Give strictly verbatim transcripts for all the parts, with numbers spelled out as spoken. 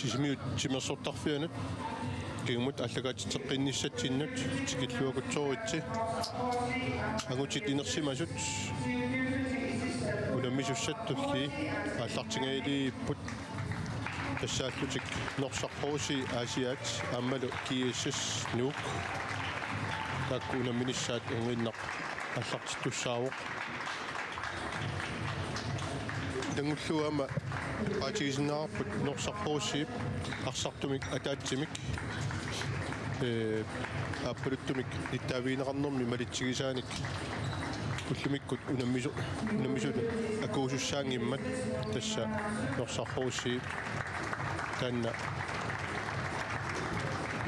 Sisimiut timersortarfianut kingumut aallakaatitseqqinnissatsinnut tikilluakutsooritsi. Angutit inersimasut unammisussat tullii aallartingajaliipput, tassaallutik Norsaq H C Aasiaat aammalu G S S Nuuk. Taakku unamminissaat unnginnaq aallartittussaavoq. Tangullugu aamma oqaatigisinnaavarput Norsaq H C-p arsartumik ataatsimik, ee, aappaluttumik nittaavigineqarnermi malitsigisaanik ullumikkut unammisu-, unammisut akuusussaanngimmat, tassa Norsaq H C taanna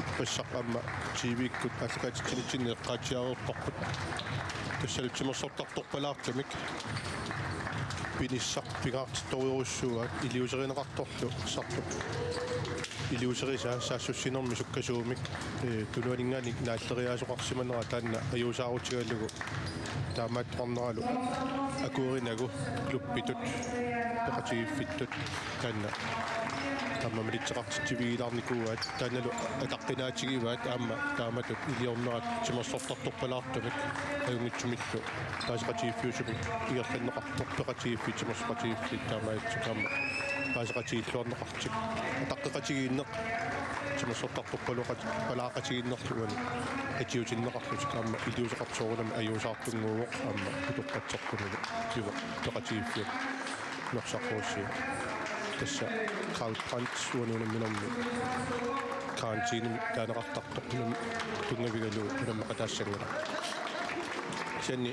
ippassaq aamma T V-kkut aallakaatitsinitsinni eqqaatsiareerparput. Tassalu timersortartorpalaartumik pinissaq pingaartittorujussuugaat iliuuserineqartorlu arsartup iliuuserisaa saassussinermi sukkasuumik, ee, tunuaninngaanniit naalleriaasoqarsimanera taanna ajuusaarutigalugu taamaattoqarneralu akuerinagu klubbitut peqatigiiffittut taanna aamma malitseqartitsivigilaarnikuuaat, taannalu ataqqinaatigivaat aamma taamatut iliornerat timersortartorpalaartumik ajunngitsumillu paaseqatigiiffiusumik ingerlanneqarpoq, peqatigiiffiit timersoqatigiiffiit taamaatsut aamma paaseqatigiilluarneqartut. Ataqqeqatigiinneq timersortartorpalooqat-, palaaqatigiinnerlu uani atiutinneqarlutik aamma iliuuseqartoq soorunami ajuusaartunnguuvoq aamma utoqqatserpunulu pivoq peqatigiiffiup Norsaq H C. Tassa Carl Brandt uani unamminermi karantænemik taaneqartartoq unam-, tunngavigalugu unammeqataassanngilaq. Kisianni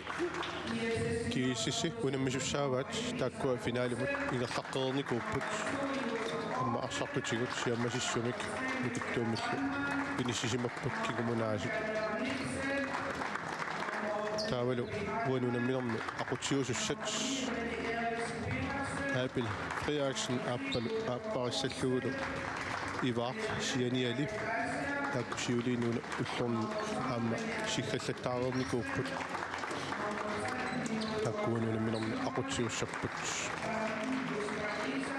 G S S unammisussaavaat, taakkua finalimut ingerlaqqereernikuupput. Aamma arsartutigut siammasissumik nukittuumillu inissisimapput kingumunaasut. Taavalu uani unamminermi aqutsisussat Abel Frederiksen aappal-, aapparissallugulu Ivar Sianiali taakku siuliini una ullormi aamma siggallattaareernikuupput. Taakku uani unamminermi aqutsisussapput.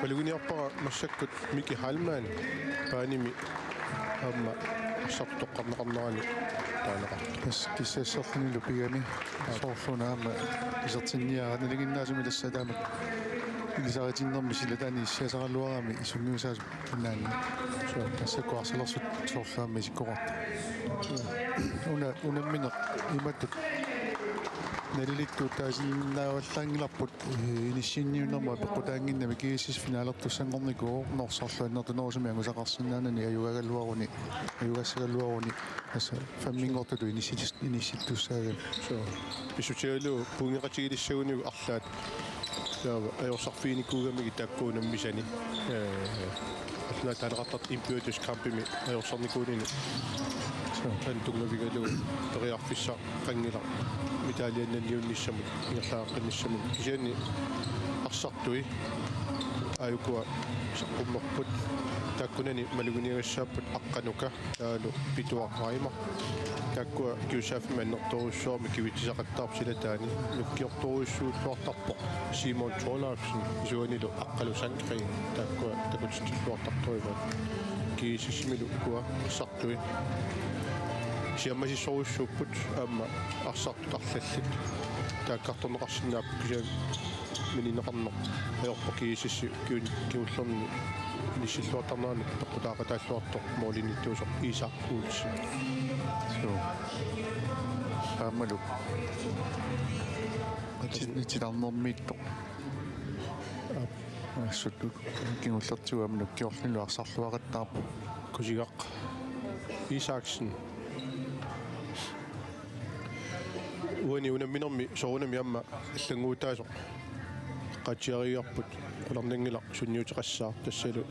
Maluginiarpara massakkut Miki Heilmann paanimi aamma arsartoqqarneqarnerani taaneqartoq. Tassa kissassarlunilu pigami soorlu una aamma isertinniaraat, nalinginnaasumik tassa taamak ilisaritinnermi silataani issiasaraluarami sungiusaasoq innaanni. Suu, massakkut arsalersuut soorlu aamma isikkoqartoq. Una, unammineq imatut nalilittut taasinnaavallaanngilarput, ee, inissinniunnermut apeqqutaannginnami G S S finalertussanngornikuuvoq, Norsarlu annertunerusumik angusaqarsinnaanani ajugaagaluaruni, ajugaassagaluaruni, tassa femminngortutut inissit-, inissittussaagami. Suu. Pissutigalugu pointeqatigiilissaguniuk arlaat taava ajorsarfiginikuugamigit taakku unammisani. Ee, allaat taaneqartartut indbyrdes kampimi ajorsarnikuunini. Suu. Taanna tunngavigalugu periarfissaqqanngilaq medaljinnanniunnissamut ingerlaqqinnissamut. Kisianni arsartui aajukua saqqummerput. Taakkunani maluginiagassaapput Aqqanuka taavalu Pituaq Reimer. Taakkua Kiusaaffimmi annertoorujussuarmik kivitsisaqattaarput silataani. Nukkiortorujussuulluartarpoq Simon Thorleifsen isuanilu Aqqalu Sandgreen. Taakkua takutitsilluartartorujuupput. G S S-imilu ukua arsartui siammasissorujussuupput aamma arsartut arlallit taakkartorneqarsinnaapput, kisianni minineqarneq ajorpoq G S S-i ukiuni kingullerni inissilluartarnerani peqqutaaqataalluartoq målimiittuusoq Isak Olsen. Suu. Aammalu. Ati-, atilernermiittoq. Assut kingullertigut aamma nukkiorlunilu arsarluaqattaarpoq. Kusigaq Isaksen. Uani unamminermi soorunami aamma allannguutaasoq eqqaatsiariarput, qularnanngilaq sunniuteqassaaq, tassalu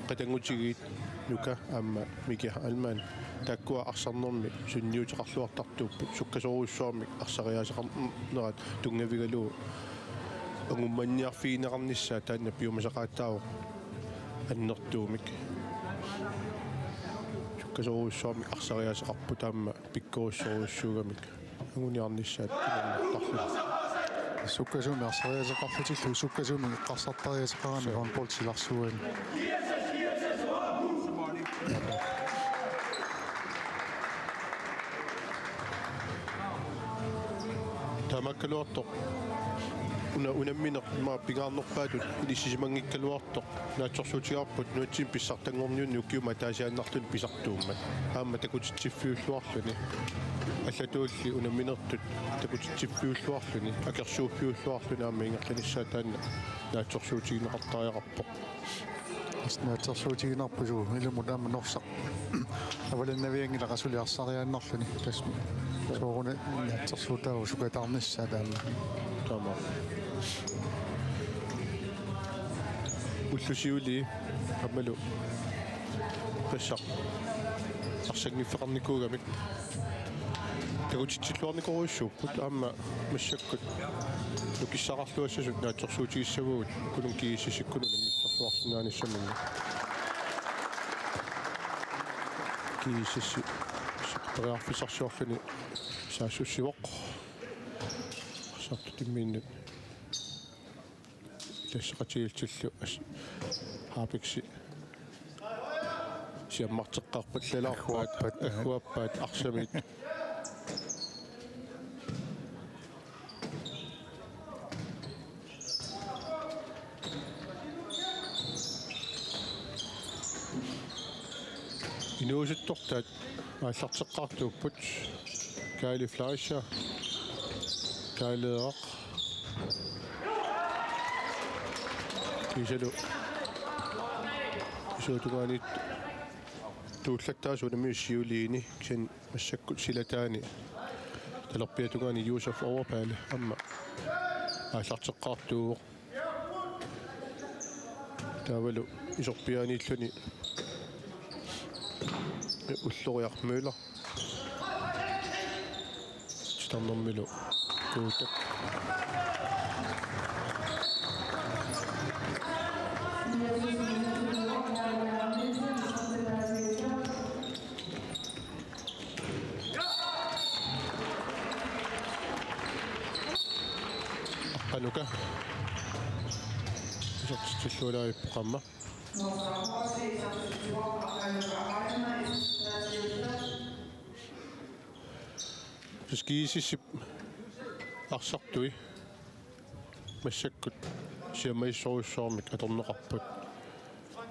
qatanngutigiit Nuka aamma Miki Heilmann. Taakkua arsarnermi sunniuteqarluartartuupput, sukkasoorujussuarmik arsariaaseqarnerat tunngavigalugu angummanniarfigineqarnissaa taanna piumasaqaataavoq annertuumik. Sukkasoorujussuarmik arsariaaseqarput aamma pikkorissorujussuugamik anguniarnissaat ilannertarluni. Sukkasuumik arsariaaseqarlutillu sukkasuumik eqqarsartariaaseqarami håndbold silarsuani. Taamaakkaluartoq una unammineq ima pingaarnerpaatut inissisimanngikkaluartoq naatsorsuutigaarput nunatsinni pissartanngorniunneq ukiumut ataasiinnarluni pisartuummat. Aamma takutitsiffiulluarluni. Allatuulli unamminertut takutitsiffiulluarluni, akersuuffiulluarluni aamma ingerlanissaa taanna naatsorsuutigineqartariaqarpoq. Naatsorsuutiginarpoq suu, ilumut aamma Norsaq avalannavianngilaq suli arsariaannarluni. Tassa sooruna naatsorsuutaavoq sukataarnissaa taanna. Taama. Ullut siulii aammalu tassa arsanngiffeqarnikuugamik takutitsilluarnikorujussuupput aamma massakkut nukissaqarluassasut naatsorsuutigissagutsigu GSS-ikkut unammissorluarsinnaanissaminnik. GSS periarfissarsiorluni saassussivoq. Arsartut imminnut ilasseqatigiillutillu as-, Habeksi siammarteqqaarpallalaarpaat. Agguappat. Agguappat arsamiit. Inuusuttortaat aallarteqqaartuupput. Kaali Fleischer. Kaali Erik. Kiisalu isuata tungaaniit tuullattaasuunami siuliini kisianni massakkut silataani talerpiata tungaani Josef Overballe aamma aallarteqqaartuuvoq. Taavalu isorpiaaniilluni Ulloriaq Møller. Titarnermilu Kuutak. Aqqanuka. Isertitsillualaarpoq aamma. Tassa GSS-ip arsartui massakkut siammarissorujussuarmik atorneqarput.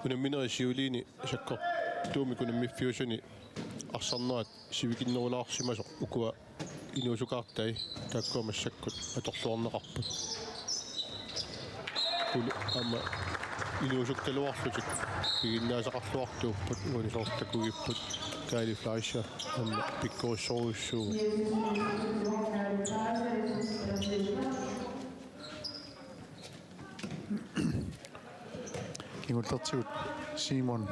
Unamminerit siuliini sakkortuumik unammiffiusuni arsarnerat sivikinnerulaarsimasoq ukua inuusukaartai taakkua massakkut atorluarneqarput. Ulu aamma inuusukkaluarlutik piginnaasaqarluartuupput, uani soorlu takugipput Kaali Fleischer aamma pikkorissorujussuuvoq. Kingullertigut Simon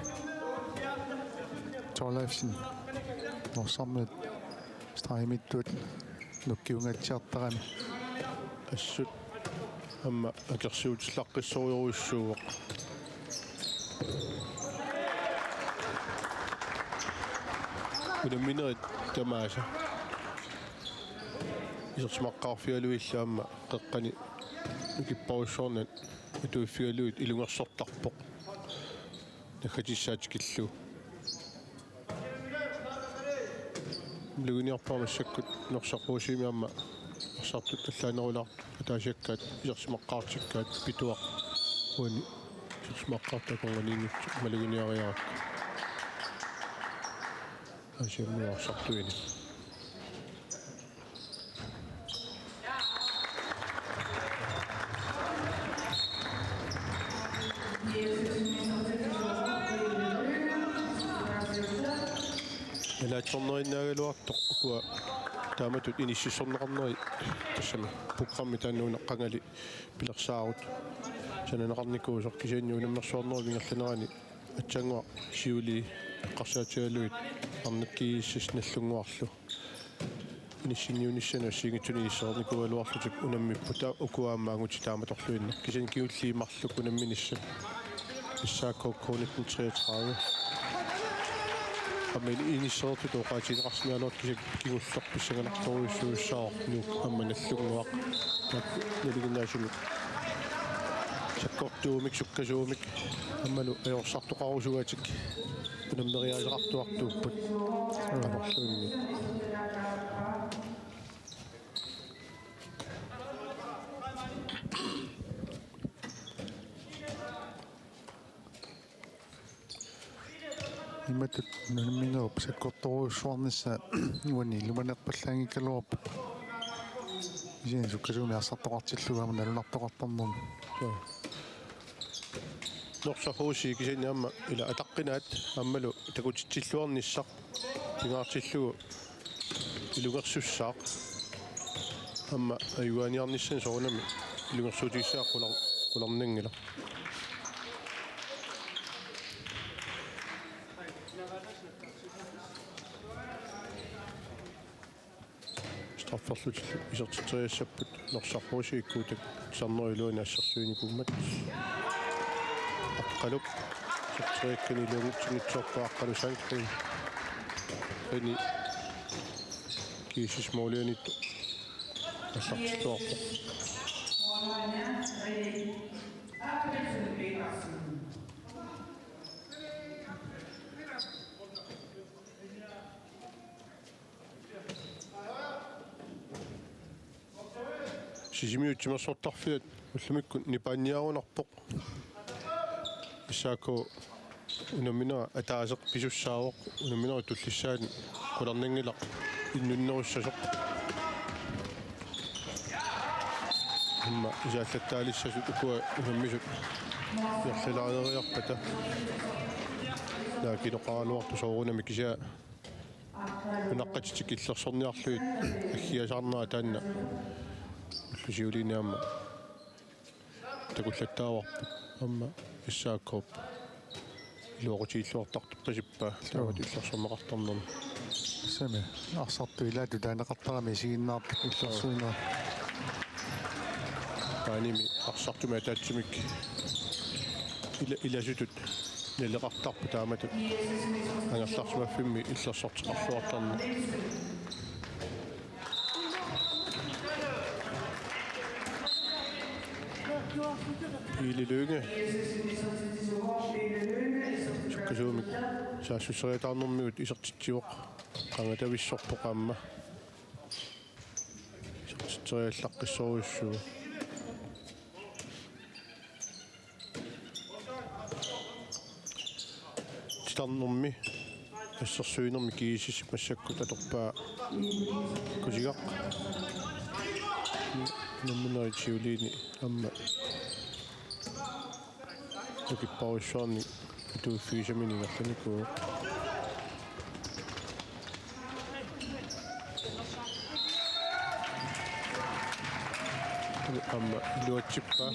Thorleifsen Norsarmiut stregimiittut nukkiungaatsiartarami. Assut aamma akersuutilaqqissorujussuuvoq. Unamminerit tamaasa isersimaqqaarfigalugillu aamma qeqqani nukipparujussuarnut atuiffigalugit ilungersortarpoq. Naggatissaa tikillugu. Maluginiarpara massakkut Norsaq Rosimi aamma arsartut allaanerulaartut ataasiakkaat isersimaqqaartikkaat Pituaq uani isersimaqqaartoq akornanniinngitsoq maluginiariarakku. Aasianni arsartuini. Nalaatsornerinnaagaluartoq ukua taamatut inississorneqarneri tassami programmi taanna una qangali pilersaarut sananeqarnikuusoq kisianni unammersuarnerup ingerlanerani aatsaannguaq siulii eqqarsaatigalugit arnat GSS Nagdlunguarlu inissinniunissannut assigiinngitsunik inissereernikuugaluarlutik unammipput, taava ukua aamma angutit taamatorluinnaq. Kisianni kingulliit marluk unamminissat S A K K nitten treogtredive. Aamma inissereertutut oqaatigineqarsinnaagaluartut kisianni kingulleq pissanganartorujussuussaaq Nuuk aamma Nagdlunguaq. Taakku nalinginnaasumik sakkortuumik, sukkasuumik aammalu ajorsartoqarusugatik. unammeriaaseqartuartuupput. Amerluunniit. Imatut unamminerup sakkortoorujussuarnissaa uani ilumoornerpallaanngikkaluarpoq. Kisianni sukkasuumik arsartoqartillugu aamma nalunartoqartarnermi. Joo. Norsaq H C kisianni aamma ila ataqqinaat aammalu takutitsilluarnissaq pingaartillugu ilungersussaaq. Aamma ajugaaniarnissani soorunami ilungersuutigissaaq qular-, qularnanngilaq. Strafferlutillu isertitseriassapput Norsaq H C-ikkut titarnerup iluani assersuinikuummat. Aqqalup isertitseriakkani iluatsinngitsoorpoq Aqqalu Sandgreen. René Kiisis målimiittoq aallartilluarpoq. Sisimiut timersortarfiat ullumikkut nipaanniarunarpoq. S A K unamminera ataaseq pisussaavoq, unamminerup tullissaani qularnanngilaq innunnerussasoq. Aamma isaallattaalissasut ukua unammisut nerlilaareeriarpata. Naakinoqaraluartoq soorunami kisianni nunaqqatitik illersorniarlugit aggiasaarnera taanna ullut siuliini aamma takullattaavarput aamma S A K-p iluaqutigilluartartorpasippaa. Joo. Taamatut illersorneqartarnermi. Tassami arsartut ilaatut taaneqartarami isiginnaartut illersuinera. Taanimi arsartumik ataatsimik ila-, ilasutut naleqartarput taamatut angerlarsimaffimmi illersorteqarluartarneq. Pele Lynge. Sukkasuumik saassusseriataarnermigut isertitsivoq. Qangatavissorpoq aamma. Isertitseriallaqqissorujussuuvoq. Titarnermi assersuinermi G S S massakkut atorpaa Kusigaq. Unamminerit siuliini aamma nukipparujussuarnik atuiffigisaminnik ingerlanikuuvoq. Aamma iluatsippaa.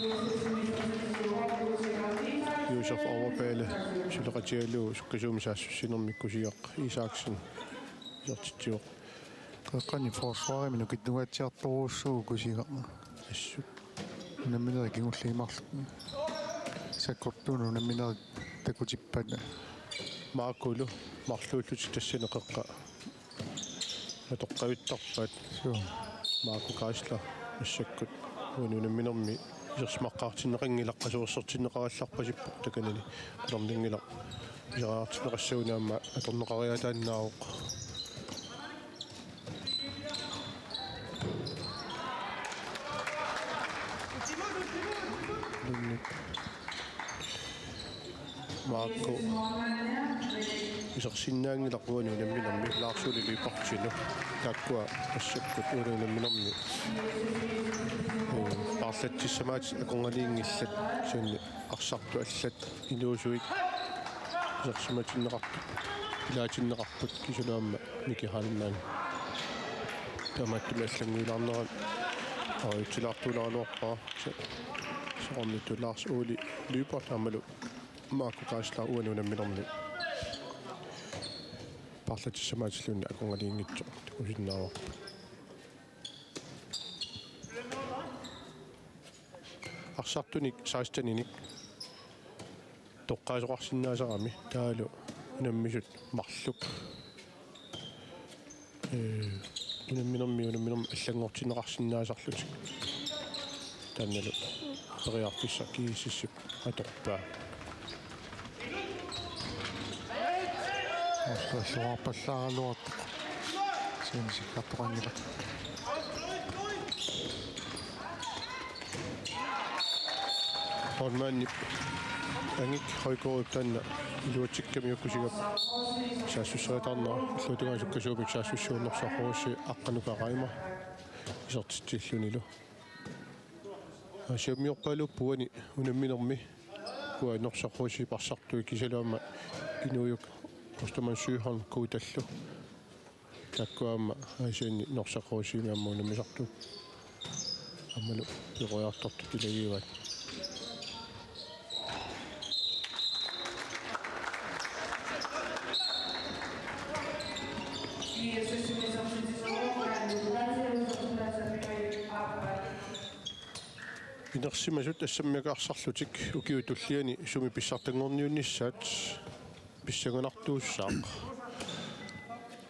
Josef Overballe suleqatigalugu sukkasuumik saassussinermi Kusigaq Isaksen isertitsivoq. Qeqqani forsvarimi nukittunnguatsiartorujussuuvoq Kusigaq. Assut. Unamminerit kingulliit marluk sakkortuunut unamminerit takutippaat. Markulu marluullutik tassani qeqqa atoqqavittarpaat. Suu. Marco Geisler massakkut uani unamminermi isersimaqqaartinneqanngilaq, qasuersertinneqarallarpasippoq takanani. Qularnanngilaq pisariaqartinneqassaguni aamma atorneqariaataannaavoq. Marco isersinnaanngilaq uani unamminermi Lars Ole Lyberthinut. Taakkua massakkut uani unamminermi, ee, paarlatsissamaat akornanniinngillat, kisianni arsartut allat inuusuit isersimatinneqartut, ilaatinneqarput, kisianni aamma Miki Heilmann taamaattumik allannguilaarnerat ajutsilaartuulaaraluarpara. Soorunami Lars Ole Lyberth aammalu Marco Geisler uani unamminermi paarlatissamaatilluni akornanniinngitsoq takusinnaavarput. Arsartunik seksteninik toqqaasoqarsinnaasarami taavalu unammisut marluk, ee, unamminermi unamminermi allanngortinneqarsinnaasarlutik. Taannalu periarfissaq G S S-ip atorpaa. Arsluarpallaaraluartoq. Siamsikkartoqanngilaq. Soormaanni angik Højgaardip taanna iluatsikkami ukkusigap saassusseriataarnera illuatungaa sukkasuumik saassussivoq Norsaq H C aqqanukaraima isertitsillunilu. Aasiammiorpaaluupput uani unamminermi. Ukua Norsaq H C parsartui kiisalu aamma Inuujuk Ostermann Søholm Kuutallu. Taakku aamma Aasianni Norsaq H C-mi aamma unammisartuupput. Aammalu peroriartortut ilagivaat. Inersimasut assammiakaarsarlutik ukiup tulliani sumi pissartanngorniunnissaat pissanganartuussaaq.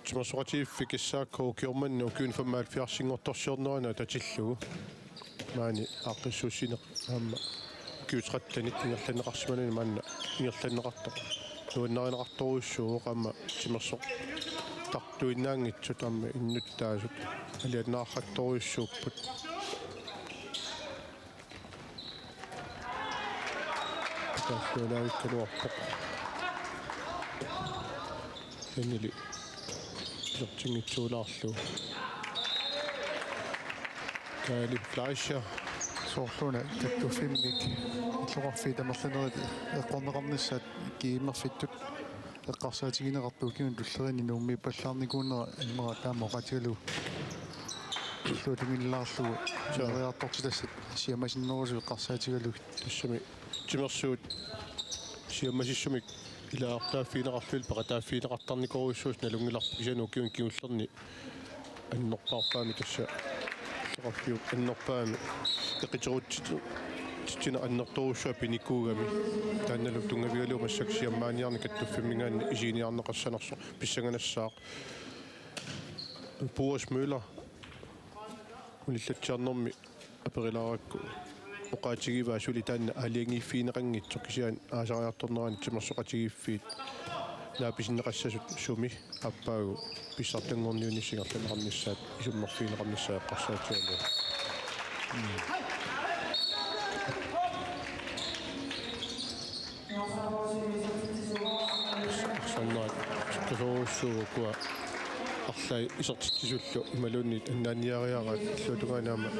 Timersoqatigiiffik S A K ukioq manna ukiuni femoghalvfjerdsinngortorsiornerani atatillugu. Maani aaqqissuussineq aamma ukiut trettenit ingerlanneqarsimanani maanna ingerlanneqartoq. Nuannarineqartorujussuuvoq aamma timersoqartuinnaanngitsut aamma innuttaasut alianaarartorujussuupput. Taakkualaavikkaluarpoq. Hennili isertinngitsuulaarlugu. Kaali Fleischer. Soorluuna kattuffimmik illoqarfiit amerlanerit eqqorneqarnissaat G M-erfittut eqqarsaatigineqartut ukiuni tulleriinni Nuummiippallaarnikuunera immaqa taama oqaatigalugu. Illuatungilaarlugu. Joo. Siamariartortitassat siammasinnerusut eqqarsaatigalugit. Tassami timersuut siammasissumik ilaasortaaffigineqarlugit peqataaffigineqartarnikorujussuusut nalunngilarput kisianni ukiuni kingullerni annerpaarpaami tassa illoqarfiup annerpaami eqiterutsit-, titsineq annertoorujussuaq pinikuugami. Taannalu tunngavigalugu massakkut siammaaniarneq kattuffimminngaanniit isiginiarneqassanersoq pissanganassaaq. Boris Møller unillatsiarnermi aperilaarakku oqaatigivaa suli taanna aalajangiiffigineqanngitsoq kisianni aasariartornerani timersoqatigiiffiit naapisinneqassasut sumi aappaagu pissartanngorniunnissaat ingerlanneqarnissaat isummerfigineqarnissaat eqqarsaatigalugu. Arsaannaat sukkasoorujussuuvoq ukua arlaat isertitsisullu imaluunniit annaanniariaraat illuatungaani aamma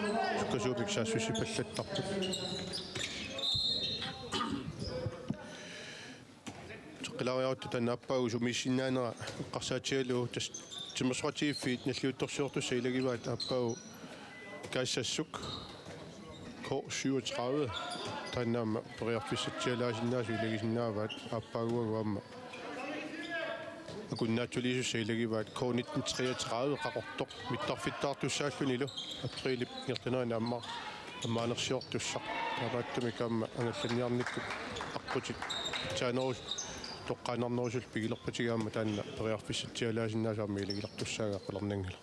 sukkasuumik saassussipallattarput. Teqqilaariarutta taanna aappaagu sumiissinnaanera eqqarsaatigalugu tassa timersoqatigiiffiit nalliuttorsiortussat ilagivaat aappaagu Kaassassuk K syvogtredive. Taanna aamma periarfissatsialaasinnaasut ilagisinnaavaat aappaaguagu aamma. Akunnaatsuliisussat ilagivaat K nitten treogtredive Qaqortoq mittarfittaartussaallunilu apriilip ingerlanerani aamma ammaanersiortussaq. Taamaattumik aamma angallanniarnikkut aqqutit taanerus toqqaannarnerusullu pigilerpatigit aamma taanna periarfissatsialaasinnaasut aamma ilagilertussaagaat qularnanngilaq.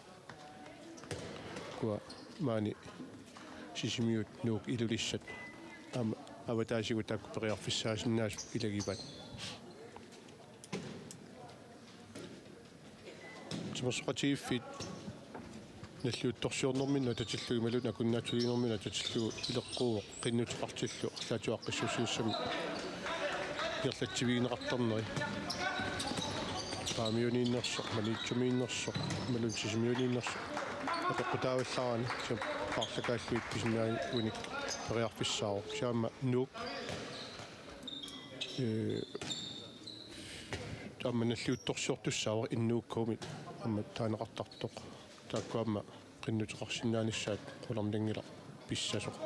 Ukua maani Sisimiut, Nuuk, Ilulissat aamma avataasigut taakku periarfissaasinnaasut ilagivaat. Timersoqatigiiffiit nalliuttorsiornerminni atatillugu imaluunniit akunnaatsuliinerminni atatillugu ileqquuvoq qinnuteqartillu arlaatigut aaqqissuussinissamut ingerlatsivigineqartarneri. Paamiuniinnersoq, Maniitsumiinnersoq, imaluunniit Sisimiuniinnersoq. Apeqqutaavallaarani, kisianni paarlakaallugit pisinnaagunik periarfissaavoq. Kisianni aamma Nuuk, ee, aamma nalliuttorsiortussaavoq N U K-mi aamma taaneqartartoq. Taakku aamma qinnuteqarsinnaanissaat qularnanngilaq pissasoq.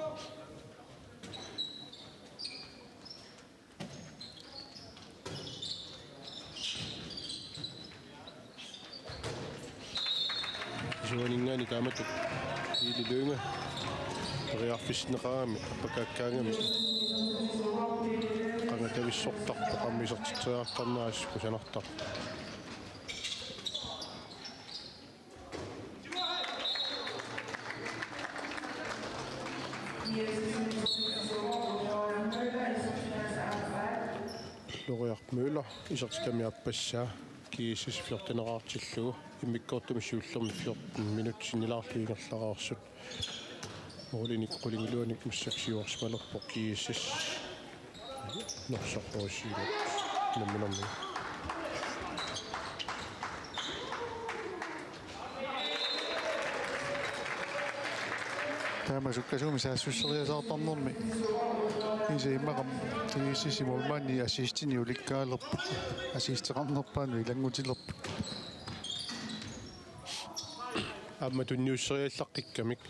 Isuaninngaanniit taamatut Iili Lynge periarfissinneqarami, appakaakkaangami. Qangatavissortarpoq, aamma isertitseriartornerani kusanartarpoq. Florian Møller isertitami aappassaa. G S S fjorteneqartillugu, immikkoortumi siullermi fjorten minutsit sinnilaarlugit ingerlareersut. Målinik qulingiluanik massakkut siuarsimalerpoq G S S. Norsaq H C-mut unamminermi. Taama sukkasuumik saassusseriasaartarnermi. Kisianni immaqa G S S-ip målmandi assistini ulikkaalerpoq. Assisteqarnerpaanut ilanngutilerpoq. Aamma tunniusseriallaqqikkamik.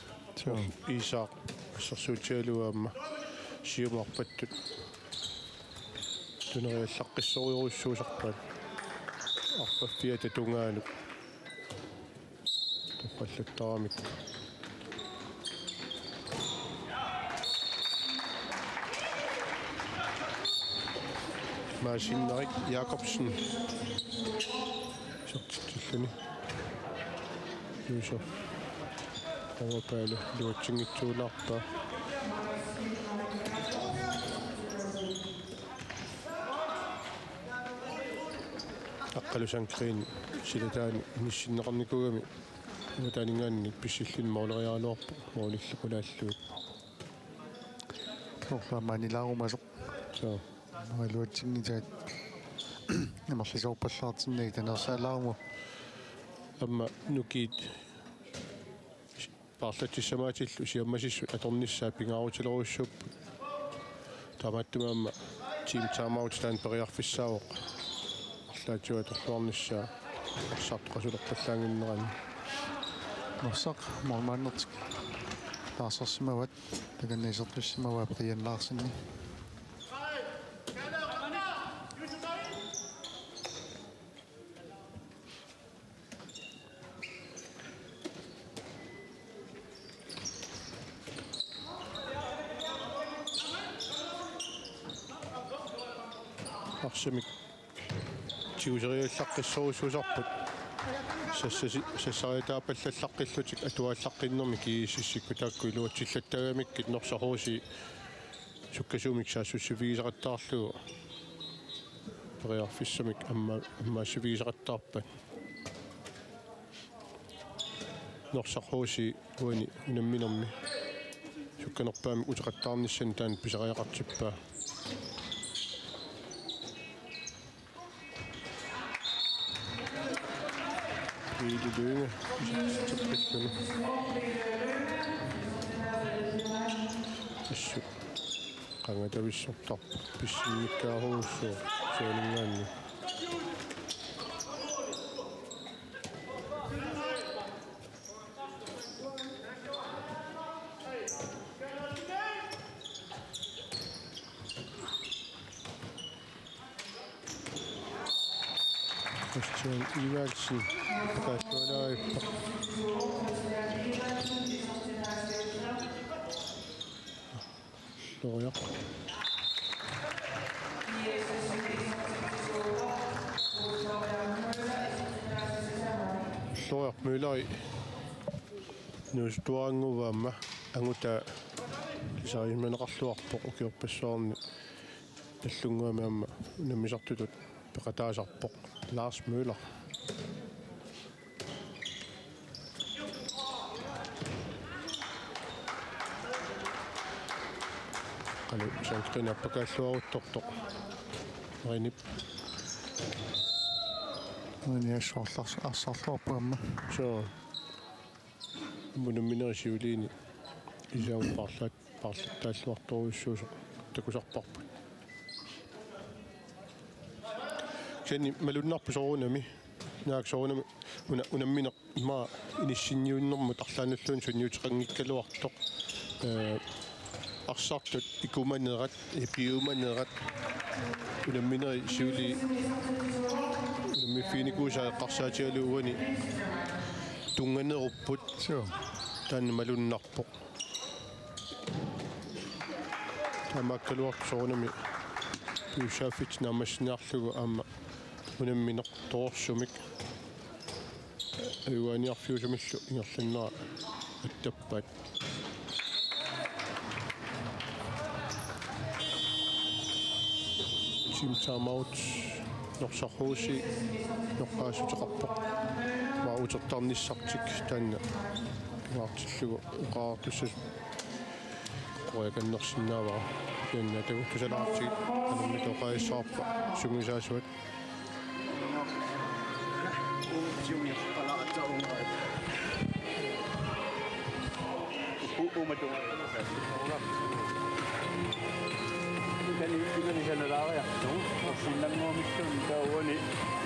Suu. Iisaaq assersuutigalugu aamma siumut arpattut tuneriallaqqissorujussuusarpaat. Arpaffiata tungaanut. Torrallattaramik. Maasinnaarik Jakobsen. Isertitsilluni. Josef. Overpaalu iluatsinngitsuulaarpaa. Aqqalu Sandgreen silataani inissinneqarnikuugami. Uataaninngaanniit pissilluni måleriaraluarpoq, målillu qulaallugit. Soorlu aamma anilaarumasoq. Suu. Aamma iluatsinngitsaat amerlisoorpallaartinnagit taneersaalaaruma. Aamma nukiit paarlatsissamaatillu siammasissut atornissaat pingaarutilerujussuupput. Taamaattumik aamma team timeout taanna periarfissaavoq. Arlaatigut atorluarnissaa arsartoq qasulerpallaannginnerani. Norsaq målmandertik taarsersimavaat, takanna isertussimavaa Brian Larsen. Arsamik tiguseriallaqqissorujussuusarput. Sassasi-, sassariataapallallaqqillutik atuaallaqqinnermi G S S-ikkut taakku iluatsillattaagamikkit Norsaq H C sukkasuumik saassussivigisaqattaarlugu. Periarfissamik amma-, ammaassivigisaqattaarpat. Norsaq H C uani unamminermi sukkanerpaamik uteqattaarnissani taanna pisariaqartippaa. Iili Lynge. Assut. Qangatavissortarpoq pissinnikkaaruussuaq sianinngaanni. Christian Iversen, kaallualaarippoq. Ulloriaq. Ulloriaq Mølleri nuussutuarannguuvoq aamma angutaa ilisarisimaneqarluarpoq ukiorpassuarni. Tallunnguami aamma unammisartutut peqataasarpoq Lars Møller. Aqqalu Sandgreen appakaalluaruttortoq. Rinip. Uni assorlars-, arsarluarpoq aamma. Suu. Unamminerit siuliini isaamut paarlaat-, paarlattaalluartorujussuusoq takusarparput. Kisianni malunnarpoq soorunami, naak soorunami una-, unammineq ima inissinniunnermut arlaannulluunniit sunniuteqanngikkaluartoq. Ee, arsartut ikumanerat, ee, piumanerat, unamminerit siuliini unammiffiginikuusaat eqqarsaatigalugu uani tunnganerupput. Suu. Taanna malunnarpoq. Taamaakkaluartoq soorunami piussaaffitsinnik naammassiniarlugu aamma unammineq torersumik. Ajugaaniarfiusumillu ingerlannera attappaat. Team timeout. Norsaq H C noqqaassuteqarpoq. Maa utertarnissartik taanna pingaartillugu oqariartussasut qoriakannersinnaavara. Kisianni atagu tusalaartigit unammineq oqaassavarput sungiusaasuat. U-, uuma tungaanut. Ikani, ikani sanalaariarlugu. Orsinnannguamikku taava uani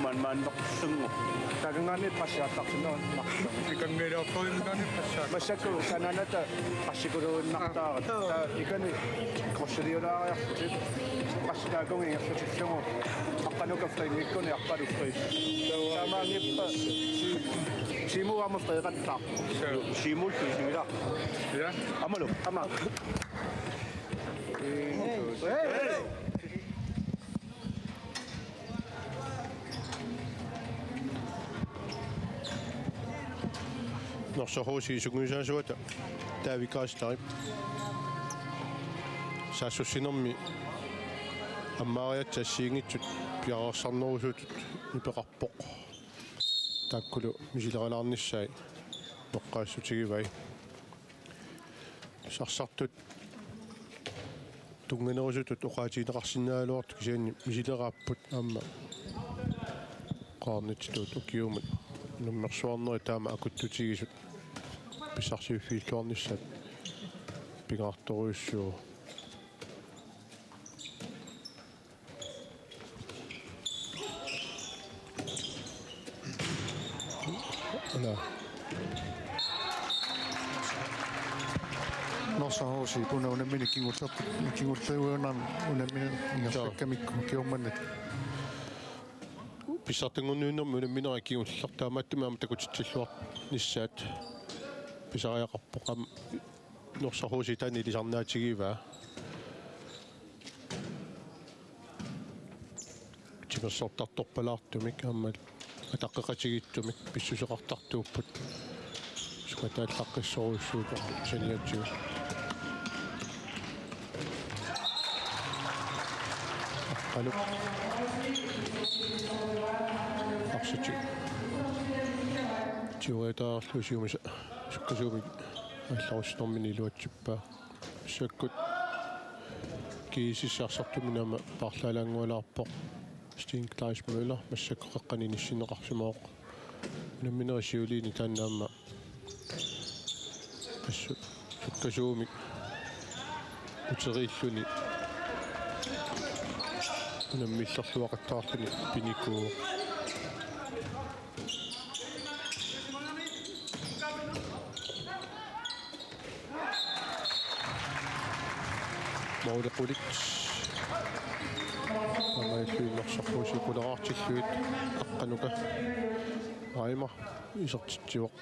maan-, maanneqarsinnaavoq. Takangaani passiartarsinnaavoq. Ikanngilaartorimikani passiar-. Massakkut kanaanata passikuluinnartaarata. Aa. Taava ikani kursiliulaariarlutik. Passikaakunga ingerlatillugu. Aqqanuka flingikkuni aqqalu fri. Taamaanngippat Simu aamma freeqattaarpoq. Suu. Simullu isigilaarpoq. Ja. Aammalu, aamma. Norsaq H C sungiusaasuata David Geislerip saassussinermi ammaariaatsit assigiinngitsut piareersarnerusuttut nipeqarpoq. Taakkulu misileralaarnissaat noqqaassutigivai. Sarsartut tunnganerusutut oqaatigineqarsinnaagaluartut kisianni misileraapput aamma oqarnitsitut ukiumut unammersuarnerit taama akuttutigisut pissarsiffiilluarnissaat pingaartorujussuuvoq. Ala. Norsaq H C una unammineq kingullertut, kingulliuinnarmik unammineq ingerlakkamikku kiummannak. Pissartanngorniunnermi unammineq kingulleq taamaattumik aamma takutitsilluarnissaat pisariaqarpoq aamma Norsaq H C taanna ilisarnaatigivaa. Timersortartorpalaartumik aamma ataqqeqatigiittumik pissuseqartartuupput. Sukataallaqqissorujussuuvoq saniatigut. Aqqalu. Arsaq. Tiureetaarlu siumisa sukkasuumik aallarussinermini iluatsippaa. Massakkut G S S arsartumik aamma paarlaalaanngualaarpoq Sten Kleismøller, massakkut qeqqani inissinneqarsimavoq. Unamminerit siuliini taanna aamma assut sukkasuumik uteriilluni unammillerluaqattaarluni pinikuuvoq. Måli qulit. Aamma illuinnarsorlusi quleraartillugit Aqqanuka Reimer isertitsivoq.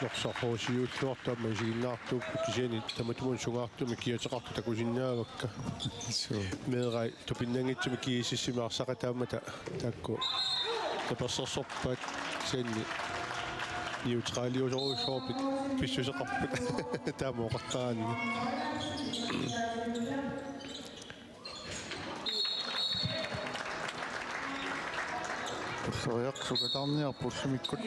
Norsaq H C-ulluartoq aamma isiginnaartuupput kisianni tamatumuuna sungaartumik kiateqartut takusinnaavakka. Suu. Meeqqat tupinnanngitsumik G S S-imi arsaqataammata taakku tapersersorpaat kisianni neutraliusorujussuarput pissuseqarput taama oqartaraanni. Pulleriaq sukataarniarpoq ullumikkut.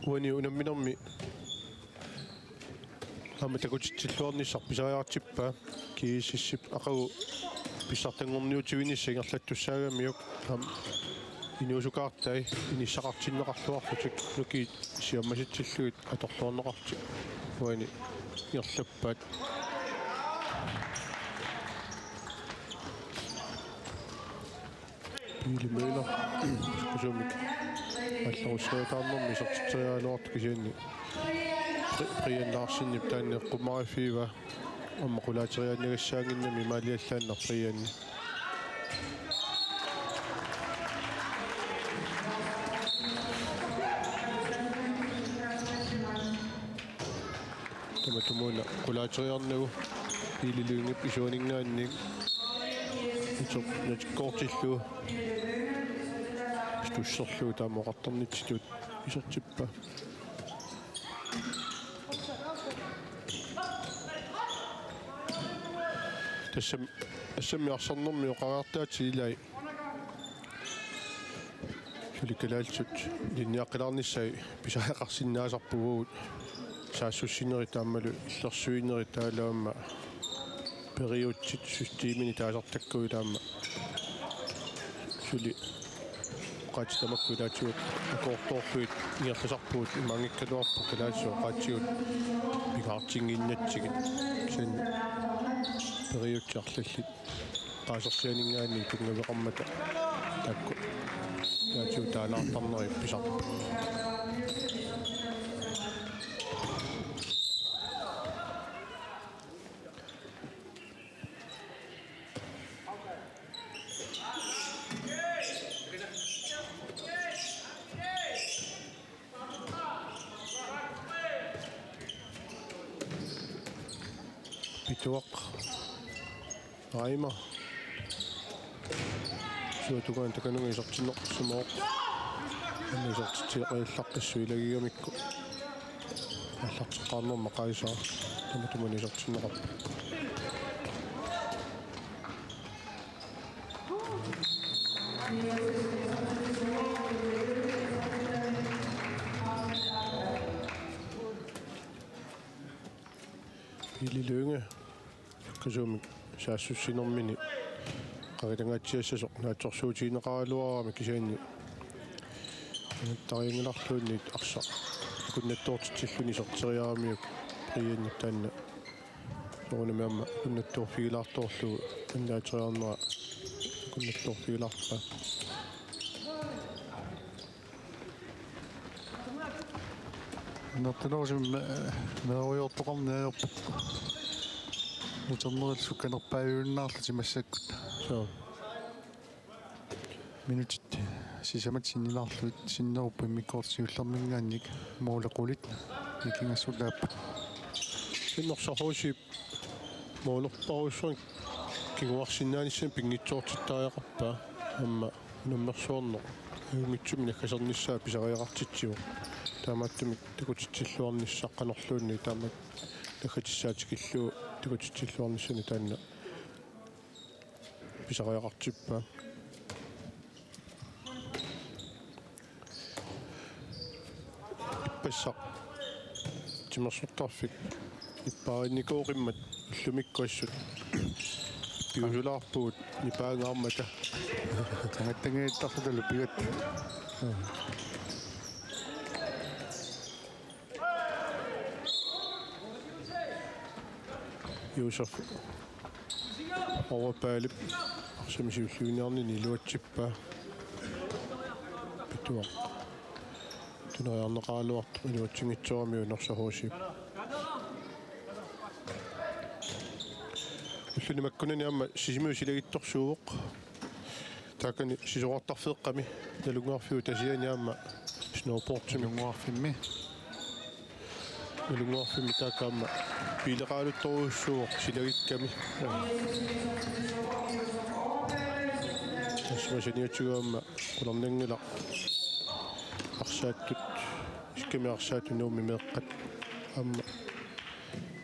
Uani unamminermi aamma takutitsilluarnissaq pisariaqartippaa G S S-ip aqagu pissartanngorniutivinissaq ingerlattussaagamiuk aamma inuusukaartai inissaqartinneqarluarlutik nukiit siammasitsillugit atorluarneqartut uani ingerlappaat. Pele Møller. Sukkasuumik. Aallarusseriataarnermi isertitseriaraluartoq kisianni. Pri-, Brian Larsenip taanna eqqummariffigaa. aamma qulaateriaannagassaannginnami imaaliallaannaq Brianni. Tamatumuuna qulaateriarnagu Pele Lyngep isuaninngaanniit uter-, natikkoortillugu. Tusserlugu taama oqartarnitsitut isertippaa. Tassam-, assammi arsarnermi oqariartaatit ilai. Suli kalaallisut ilinniaqqilaarnissai pisariaqarsinnaasarput uagut saassussinerit aammalu illersuinerit taavalu aamma periutsit systemini taasartakkagut aamma. Suli oqaatsit tamakku ilaatigut akoortoorlugit ingerlasarpugut imaanngikkaluarpoq kalaallisut oqaatsigut pingaartinnginnatsigit. Kisianni periutsit arlallit qaasersianinngaanniit tunngaveqarmata taakku ilaatigut taalaartarnerit pisarput. Pituaq. Aima. Suut tungaanut takanunga isertinneqarsimavoq. Anna isertitsiallaqqissuup ilagigamikku. Aallarteqqaarnermut maqaasaa. Tamatumuuna isertinneqarpoq. Pele Lynge. Sukkasuumik saassussinermini qangatangaatsiassasoq naatsorsuutigineqaraluarami kisianni. Tariangilarluunniit arsaq akunnattoortitsilluni iserteriaramiuk Brianip taanna. Soorunami aamma akunnattoorfigilaartoorlugu annaateriarnera akunnattoorfigilaarpaa. Annertunerusumik me-, meerujoortoqarneq ajorpoq. Uternerillu sukkanerpaajuinnaarlutik massakkut. Suu. Minutit sisamat sinnilaarlugit sinnerupput immikkoortoq siullerminngaanniit måli qulit nikingassutaapput. Norsaq H C-p målerparujussuarnik kinguarsinnaanissamut pinngitsoortittariaqarpaa aamma unammersuarneq ajunngitsumik naggasernissaa pisariaqartitsivoq. Taamaattumik takutitsilluarnissaq qanorluunniit taama naggatissaa tikillugu takutitsilluarnissani taanna pisariaqartippaa. Ippassaq timersortarfik nippaarinnikooqimmat ullumikkut assut piusulaarpugut nipaangaarmata. Tangattangaattarlutalu pigatta. Josef Overpaalip arsamik siulliuniarnini iluatsippaa. Pituaq. Tuneriarneqaraluartoq iluatsinngitsooramiuk Norsaq H C-p. Ulluni makkunani aamma Sisimiut silagittorsuuvoq. Taakkani sisorartarfeeqqami Nalunnguarfiup Tasiani aamma snowboardimi. Nalunnguarfimmi. Nalunnguarfimmi taakku aamma biileqaaluttorujussuuvoq silagikkami. Tassa saniatigut aamma qularnanngilaq arsaattut, iskami arsaattut Nuummi meeqqat aamma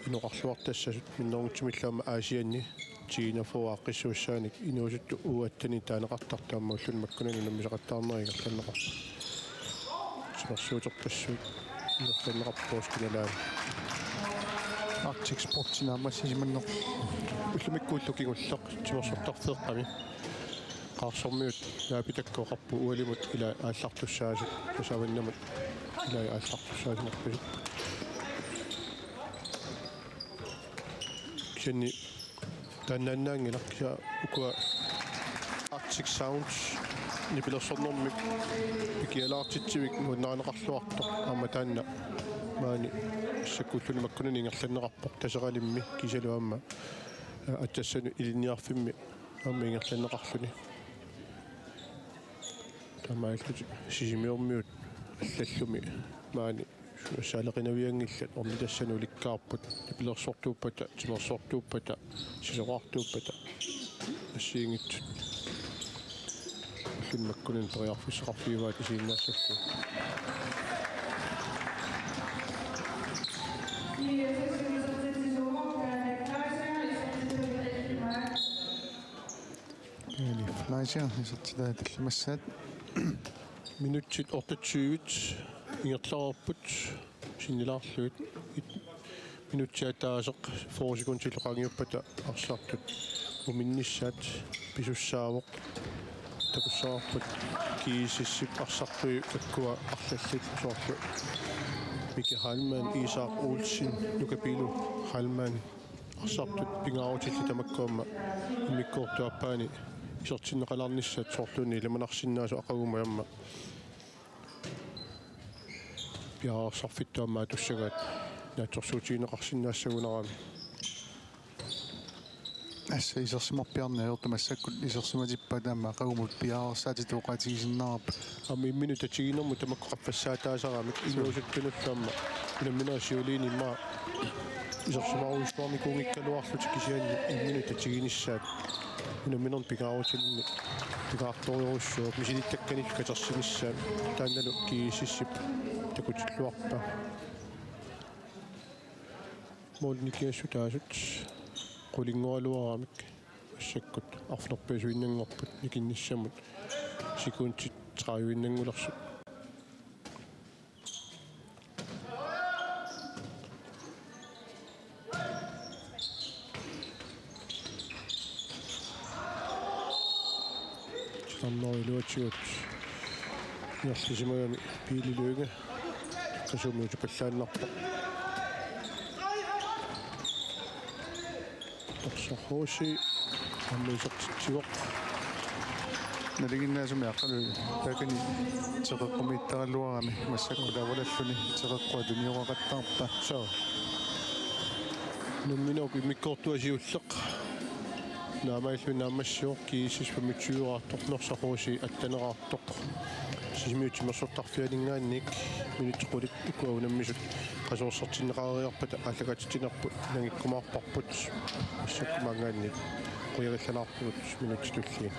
inoqarluartassasut minnerunngitsumillu aamma Aasianni T enogfyrre aaqqissuussaanik inuusuttut U attenit taaneqartartut aamma ulluni makkunani unammisaqattaarnerat ingerlanneqarpoq. Timersuuterpassuit ingerlanneqarpoq Porsche Kinaalaani. Arctic Sports naammassisimanneq. Ullumikkuullu kingulleq timersortarfeeqqami. Qaarsormiut naapitakka oqarput ualimut ilai aallartussaasut, tassa avannamut ilai aallartussaasinerpasut. Kisianni taannaannaanngilaq kisianni ukua Arctic Sounds nipilersornermik pikialaartitsivik nuannarineqarluartoq aamma taanna Maani massakkullu makkunani ingerlanneqarpoq Taseralimmi kiisalu aamma, aa, Atsassanut Ilinniarfimmi aamma ingerlanneqarluni. Taamaalillutik Sisimiormiut allallumi maani susaaleqinavianngillat ornitassanut ulikkaarput, nipilersortuuppata, timersortuuppata, sisoraartuuppata assigiinngitsut. Ulluni makkunani periarfissaqarfigivaat isiginnaassallugu. Eli Fleischer isertitaat tallimassaat. Minutsit otteogtyve ingerlareerput sinnilaarlugit. Minutsi ataaseq fyrre sekundillu qaangiuppata arsartut uminnissaat pisussaavoq. Takussavarput GSS-ip arsartui takkua arlallit soorlu Mika Heilmann, Isak Olsen, Nuka Pilu Heilmann. Arsartut pingaarutillit tamakku aamma immikkoortup aappaani isertinneqalaarnissaat soorluuna ilimanarsinnaasut aqagumut aamma piareersarfittut aamma atussagaat naatsorsuutigineqarsinnaassagunarami. Assa isersimarpiarneq ajortut massakkut isersimatippaat aamma aqagumut piareersaatitut oqaatigisinnaavarput. Aamma imminut tatiginermut tamakku qaffassaataasaramik. Suu. Inuusuttunullu aamma unamminerit siuliini immaqa isersimarujussuarnikuunngikkaluarlutik kisianni imminut tatiginissaat unamminerni pingaarutilinnik pingaartorujussuuvoq misilittakkanillu katersinissaat, taannalu GSS-ip takutilluarpaa. Målini kiassutaasut qulinngualuaramik massakkut arfineq-pingajuinnanngorput nikinnissamut sekundit trediviinnanngulersut. Titarnerup iluatigut ingerlasimagami Pele Lynge. Qasumi uterpallaannarpoq. Tarsaq H C aamma isertitsivoq. Nalinginnaasumik Aqqalu taakani teqeqqumiittaraluarami massakkut avalalluni teqeqqua tunioqaqattaarpaa. Suu. Unamminerup immikkoortua siulleq naammaginnarlugu naammassivoq, GSS femogtyve-raartoq, Norsaq H C atten-raartoq. Sisimiut timersortarfianinngaanniit minutsit qulit ukua unammisut qasuersertinneqareeriarpata aallakaatitsinerput nangikkumaarparput. Massakkut maanngaanniit qujagallalaarpugut minutsit tulliit.